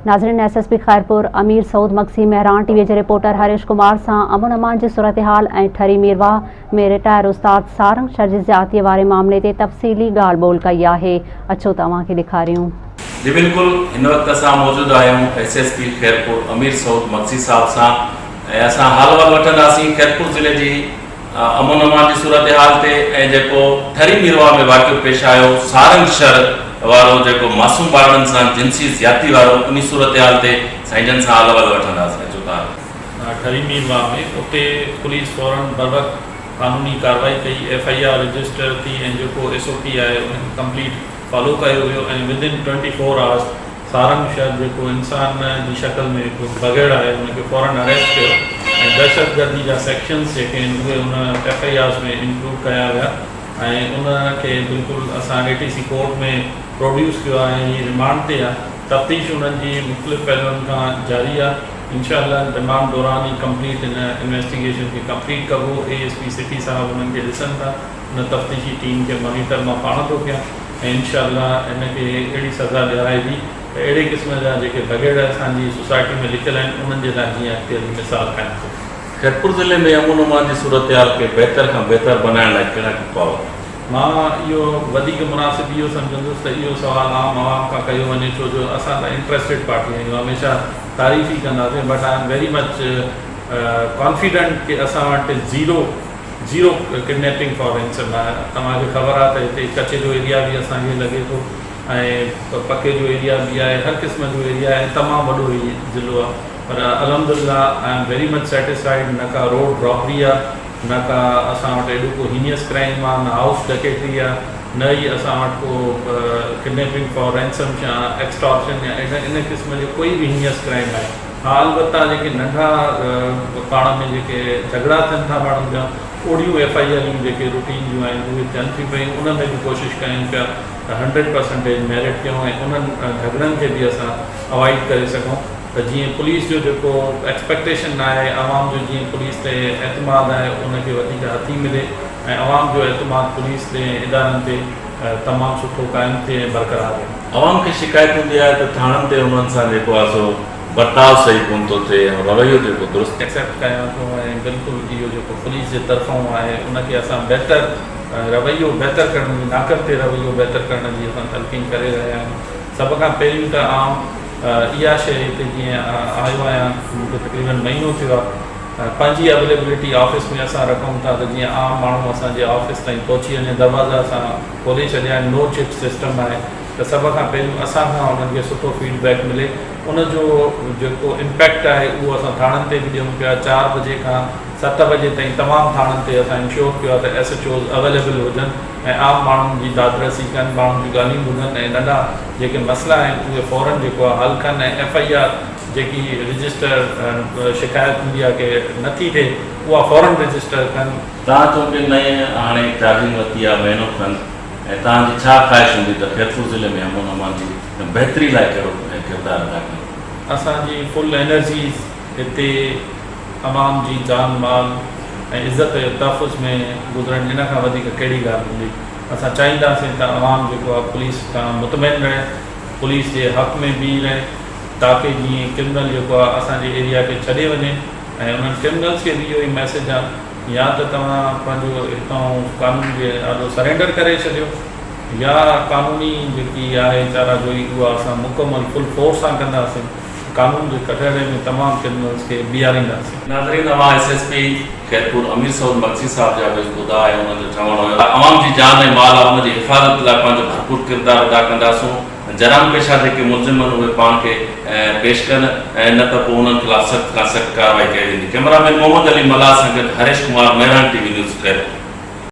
ناظرين S S P Khairpur Amir Saud Magsi Mehran T V جي reporter Harish Kumar سان امن امان جي صورتحال ۽ ٺري ميرواهه ۾ رٽائر استاد سارنگ شر جي زيادتي واري معاملي تي تفصيلي ڳالهه ٻولهه ڪئي آهي اچو ته اوهان کي ڏيکاريون. جي بلڪل هن وقت اسان موجود آهيون S S P Khairpur Amir Saud Magsi صاحب سان ۽ اسان حال احوال وٺنداسين خيرپور ضلعي جي امن امان جي صورتحال تي ۽ جيڪو ٺري ميرواهه ۾ واقعو پيش آيو سارنگ شھر وارو جيڪو معصوم ٻارڙن سان جنسي زيادتي وارو انهي صورتحال تي سائين جن سان حال احوال وٺنداسين اچو ته. ٺري ميرواهه ۾ اتي پوليس فورن بروقت قانوني ڪارروائي ڪئي ايف I R register ٿي ۽ جيڪو ايس او پي آهي ان کي ڪمپليٽ فالو ڪيو ويو ۽ with in twenty four hours Sarang Shar جيڪو انسان جي شڪل ۾ هڪ بگهڙ آهي ان کي فورن اريسٽ ڪيو ۽ دهشتگردي جا سيڪشنز جيڪي آهن اهي ان ايف I آرز ۾ انڪلوڊ ڪيا ويا ۽ ان کي بلڪل اسان اي ٽي سي ڪورٽ ۾ پروڊيوس ڪيو آهي ۽ هي رمانڊ تي آهي تفتيش انهن جي مختلف پهلوئن کان جاري آهي انشاء الله رمانڊ دوران ئي ڪمپليٽ هن انويسٽيگيشن کي ڪمپليٽ ڪبو اي ايس پي سٽي صاحب انهن کي ڏسن ٿا ان تفتيشي ٽيم کي مانيٽر مان پاڻ ٿو ڪيان ۽ انشاء الله هن کي اهڙي سزا ڏيارائبي ته اهڙي قسم جا جيڪي بگهڙ اسان جي سوسائٽي ۾ لڪيل آهن انهن جي لاء جيئن اڳتي هلي مثال قائم ٿئي. خيرپور ضلعي ۾ امن امان جي صورتحال کي بهتر کان بهتر بنائڻ لاء ڪهڙا اپاء ورتا؟ مان اهو وڌيڪ مناسب اهو سمجهندس ته اهو سوال عام عوام کان ڪيو وڃي ڇو جو اسان ته انٽريسٽيڊ پارٽي آهيون هميشه تعريف ئي ڪنداسين but I am very much confident ڪي اسان وٽ zero zero kidnapping for ransom آهي توهان کي خبر آهي ته هتي ڪچي جو ايريا به اسان کي لڳي ٿو ۽ پڪي جو ايريا به آهي هر قسم جو ايريا آهي تمام وڏو هي ضلعو آهي پر الحمد لله I am very much satisfied نه ڪا روڊ رابري آهي نه ڪا اسان وٽ ايڏو ڪو هينيس ڪرائيم آهي نه هائوس ڊڪيٽري آهي نه ئي اسان وٽ ڪو ڪڊنيپنگ فار رينسم يا ايڪسٽارشن يا ان قسم جو ڪوئي به هينيس ڪرائيم آهي ها البته جيڪي ننڍا پاڻ ۾ جيڪي جهڳڙا ٿين ٿا ماڻهن جا اهڙيون ايف I آريون جيڪي روٽين جون آهن اهي ٿين ٿيون پيون ان ۾ به ڪوشش ڪيون پيا ته هنڊريڊ پرسنٽيج ميرٽ ڪيون ۽ انهن جهڳڙن کي به اسان اوائڊ ڪري سگهون ته جيئن پوليس جو جيڪو ايڪسپيڪٽيشن آهي عوام جو جيئن پوليس تي اعتماد آهي ان کي وڌيڪ هٿي ملي ۽ عوام جو اعتماد پوليس تي ۽ ادارن تي تمام سٺو قائم ٿئي ۽ برقرار رهي. عوام کي شڪايت هوندي آهي ته ٿاڻن تي انهن سان جيڪو آهي سو برتاء صحيح ڪونه ٿو ٿئي ۽ رويو جيڪو درست. ايڪسيپٽ ڪيان ٿو ۽ بلڪل اهو جيڪو پوليس جي طرفئون آهي ان کي اسان بهتر رويو بهتر ڪرڻ جي ناڪن تي رويو بهتر ڪرڻ جي اسان تلقين ڪري رهيا آهيون سڀ کان پهريون ته آئون اها شيء هتي جيئن آيو آهيان مون کي تقريبن مهينو ٿيو آهي پنهنجي اويليبلٽي آفيس ۾ اسان رکون ٿا ته جيئن عام ماڻهو اسان جي آفيس تائين پهچي وڃي دروازا اسان کولي ڇڏيا آهن نو چٽ سسٽم آهي ته سڀ کان پهريون اسان کان انهن کي سٺو فيڊ بيڪ ملي ان جو جيڪو امپيڪٽ آهي اهو اسان ٿاڻن تي به ڏيون پيا چار بجي کان ست بجي تائين تمام ٿاڻن تي اسان انشور ڪيو آهي ته ايس ايڇ اوز اويليبل هجن ۽ عام ماڻهن جي دادرسي ڪن ماڻهن جون ڳالهيون ٻڌن ۽ ننڍا جيڪي مسئلا آهن اهي فورن جيڪو آهي حل ڪن ۽ ايف I R جيڪي رجسٽر شڪايت هوندي آهي ڪي نه ٿي ٿئي اها فورن رجسٽر ڪن. توهان چونڪه نئين هاڻي چارجنگ ورتي آهي مهينو کن ۽ توهان جي ڇا خواهش هوندي ته خيرپور ضلعي ۾ امن امان جي بهتري لاء ڪهڙو ڪردار ادا ڪيون؟ اسان جي فل انرجيز هتي عوام جي جان مال ۽ عزت جو تحفظ ۾ گذرن ان کان وڌيڪ ڪهڙي ڳالهه هوندي اسان چاهينداسين ته عوام جيڪو آهي پوليس کان مطمئن رهي پوليس جي حق ۾ بيهي رهي تاڪه جيئن ڪرمنل جيڪو آ اسان جي ايريا کي ڇڏي وڃي ۽ انهن ڪرمنلز کي به اهو ئي ميسيج آ يا ته توهان پنهنجو هتان قانون جي آڏو سرينڊر ڪري ڇڏيو يا قانوني جيڪي آهي چارا جوئي اها اسان مڪمل فل فورس سان ڪنداسين قانون جي ڪٽهڙي ۾ تمام ڪرمنلز کي بيهارينداسين. ناظرين اوهان S S P Khairpur Amir Saud Magsi صاحب جا به ٻڌا ۽ انهن جو چوڻ هيو ته عوام جي جان ۽ مال آ ان جي حفاظت لاء پنهنجو ڀرپور ڪردار ادا ڪنداسون. جرائم پيشه جيڪي ملزم آهن اهي پاڻ کي پيش ڪن ۽ نه ته پوء انهن خلاف سخت کان سخت ڪارروائي ڪئي ويندي. ڪئميرا مين محمد علي ملاح سان گڏ Harish Kumar, Mehran T V news, Khairpur.